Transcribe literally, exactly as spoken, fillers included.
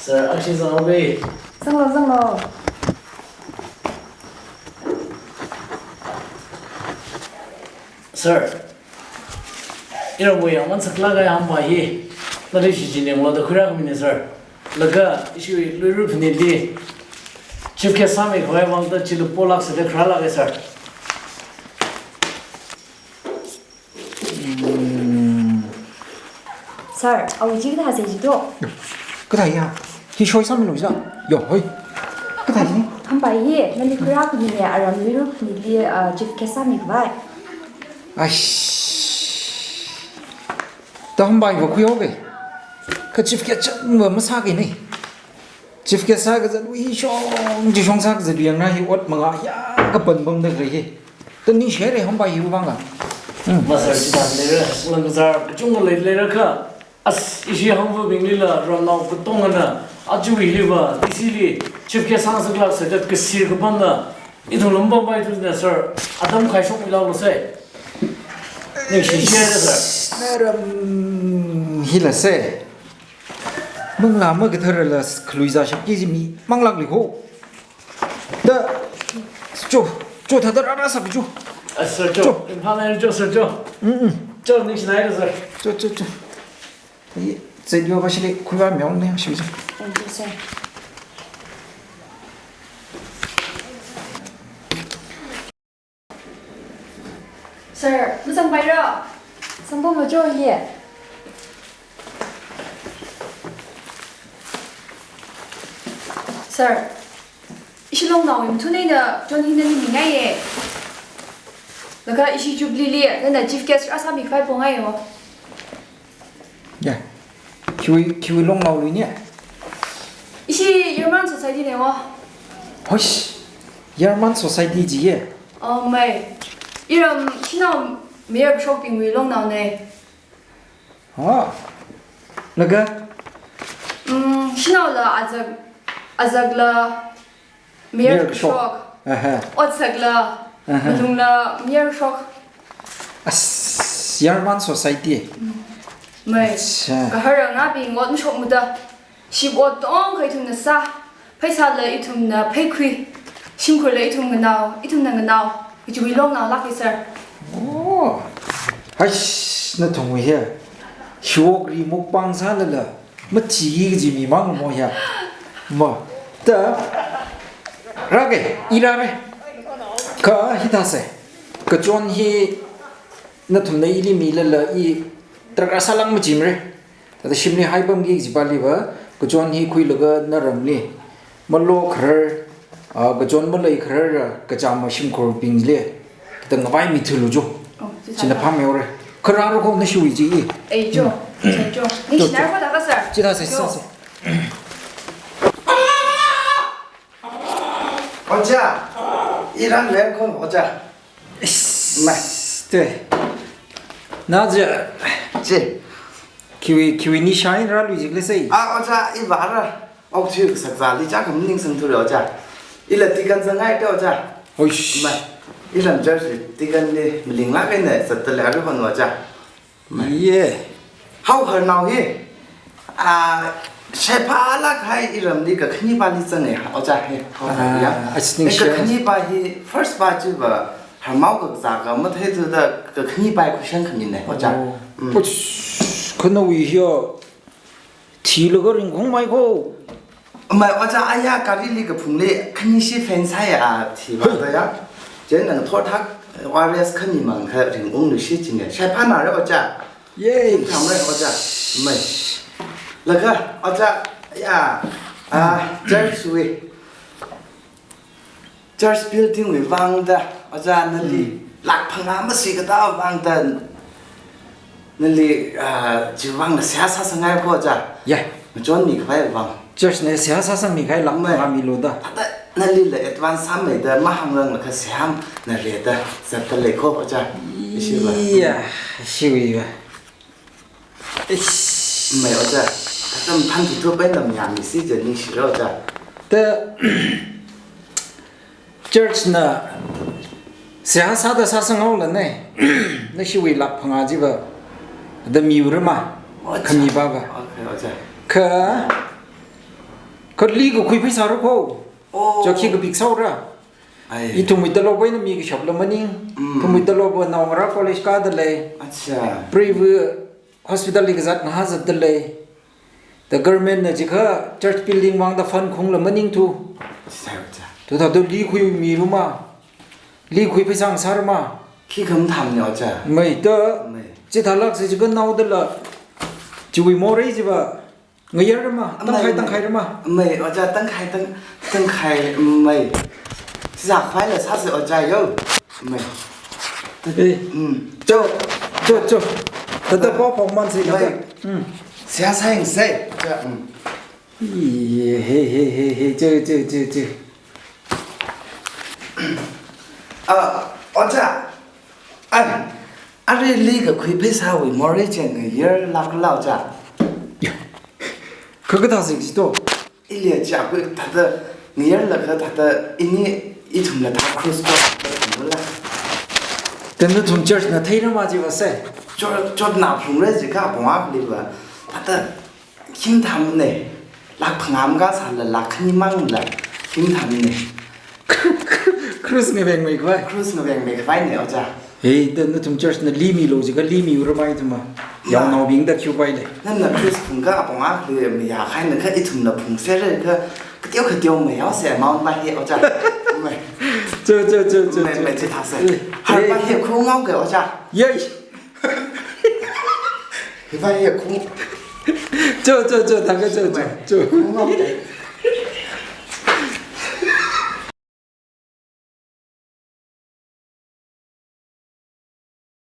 Sir, ashi zanghaowa. Zanglu, zanglu. Sir, iramwui yangman saklāk kahai Hambai hi nali shichinenglu da khuirāmine, sir. Laga ishi Luira phanitli chief guest sāmikhavai vang da chili polāk sāda kharālāka, sir. Hmm. Sir, awui chi kathā sāi chi to? Kathā ya? Hi shoi sāmilu jila. Yo, hoi. Kathā chi ni? Hambai hi nali khuirāmine, aram Luira phanitli, ah, chief guest sāmikhavai. Aish. Da Hambai va khuihaowa. Kha chief guest chang va masāki ne. Chief guest sākazatwui hi shong, chi shong sākazatwui yangna hi ot mangā ya kapan pamda khalei hi. Da ningshihaira Hambai hiwui vangla. Hmm. Ma sir, chithāda leira, sir, kachungkha lei, leira kha. As, ishi Hangvabinglila ramnao katongana, aja hiliva, ishi li, chief guest sāngasaklāk sāda kasir kapamna, ithumla mapampaithuna, sir, atam khaishokmilu sir. Ningshihaira, sir. Naram hila sir. Manglā makatharala khaluizā shapki jimi manglākli kho. Da, cho, cho thāda rārāsā cho. Ah, sir, cho. Cho. Imphal nai cho, sir, cho. Mm, mm. Cho, ningshinaira, sir. Cho, cho, cho. Ye, zai yo ba shili khuiva meong ne, shi cho. Thank you, sir. Sir, mazangpaira? Sangpam macho ye? Sir, ishi longnao imthun eina John hi nali mingaiye. Laga ishi Jubilee li nana chief guest rāsāmikhavai pongaiyo. Ya. Khiwui, khiwui longnaoluine? Ishi Yarman Society ne wo. Hoish. Yarman Society jiye? Oh, mei. Iram shanao mayarkashokbingwui longnaone. Oh. Laga? Mm, shanaola azak, azakla mayarkashok. Mayarkashok. Aha. Otsakla, aha, malungla mayarkashok. As, Yarman Society. Mm. Mei. Acha. Gaharnabing ot mashokmada. Ship ot tongkha ithumna sā. Pheisāla ithumna pheikhui. Shimkhurla ithum nganao, ithumna nganao. Kajiwui longnaolāka, sir. Oh. Haish, nathumwui hi. Shokri mukbang sālala. Mathi kaji mi mang mo ya. Mo. Da. Rāka, i rāra. Kha hithāsa. Kachon hi nathumna ili milala i tarākha sālāk majimara. Thāda shimli haipamki kaji pāliva, kachon hi khuilaga naramli. Malokharar, ah, kachon maleikharar, kachāma shimkhurbingli. Thāda ngavai mithulu cho. Oh, chithā. China phāmeora. Kha rāra kho nashiwui chi i. Ei, cho. Hmm. Cho, cho. Cho, cho. Ningshinai kho da ka, sir. Chithāsa, cho, sir, sir. Oja. Iran len kho, oja. Ish. Mai. Te. Na je. Je. Khiwui, khiwui nisha eina rālui jikhala sir. Ah, oja, i vāra. Okthui kasakzāli chakha maningsangthura, oja. Ila tikan zangngai te, oja. Oish. Mai. Ilam church li tikanli malinglāk eina zatdalei, arui hon, oja. Mai. Ye. Hao harnao hi. Ah, shaiphālāk kahai iramli kakhanipāli zange, oja, he. Hao har ya. Ah, ashi ningshi. Eh, kakhanipā hi, first pā chiva, harmao kakazā kha matheithuda kakhanipā hi khuishang khamine, oja. Oh. Mm. Uch, khanao hi ya. Thilaga ringungmei kho. Mai, oja, aya garili kaphungli khanishi fan sāya, thivāda ya. Chieina ngathor thak, warriors khani mangkha ringungluishit jine. Shaiphānara, oja. Yay. Thangmara, oja. Mai. Laga, oja, ya, ah, church wui. Church building wui vangda, oja, nali, hmm, lakh phangā masuikatā vangda, nali, ah, chiwui vangla seihā sāsangngai kho, oja. Ya. Ngachonmikhavai vang. Church na seihā sāsangmikahai lakh, mai, phangā milu da. Thāda nalila advance sāmeida mahānglānglaga seihā na rida zatdalei kho, oja. Ishiva. Ya, ishiva. Eish. Mai, oja. Katam thang kitup eina mayāmisi je ningshira, oja. Te, church na seihā sāda sāsanghaolane. Nashiwui lakh phangā chiva da miura ma. Ocha. Khami baba. Okay, ocha. Kha, kha li kakhui pheisāra kho. Oh. Chi khi kapik sāra. Ai. Ithumwui tolop eina mi kashapla maning. Mm. Ithumwui tolopva naongarā college kāda lei. Acha. Private hospital li kazat ngahā zatda lei. The government na jiakha church building vangda fund khungla maningthu. Acha, acha. Thāda thāda li khuimiruma. Li khui pheisā ngasārama. Khi khamathāmana ocha. Mei ta. Mei. Chithālāksa jiakha naodala. Chiwui morei chiva. Ngayarama, tangkhai, mei, tangkhairama. Mei, ocha, tangkhai, tang, tangkhai, mei. Sākhavai la sāsa ocha yo. Mei. Eh. Mm. Cho, cho, cho. Thāda pao phokmansi, mei. Thāda. Mm. Seihā sāyangsa, ocha. Mm. Ih, he, he, he, he, cho, cho, cho, cho. Ah, ocha. Ai, arui li kakhui pheisāwui morei chi ngayar lākla ocha. Kha kathāsi chito? Ili chi akhui thāda ngayarlaga thāda ini ithumla thā cruise chotla. Then nathum church na theirama chiva sai. Chot, chotna phungra jiakha apong akhaliva. Thāda khamathāmana. Lakh phangā makasāla lakh khani mangla khamathāmana. Cruise ngavengmeikhavai. Cruise ngavengmeikhavaina ocha. Hei, ta nathum church na li milu jiakha li miura mai thuma. Ma. Yaonaobing da khiu pai lei. Nana cruise phungkha apong akhali mayākhaina kha ithumna phungsera kha kateo kateo mayaosa amount va hi ocha. Mei. Cho, cho, cho, cho, mei, cho. Mei, chithāsa. Eh, harva eh. Hi khungaoka ocha. Yei. Hiva hi khung. Cho, cho, cho, thākha cho, cho, mei. Cho. Khungaoka.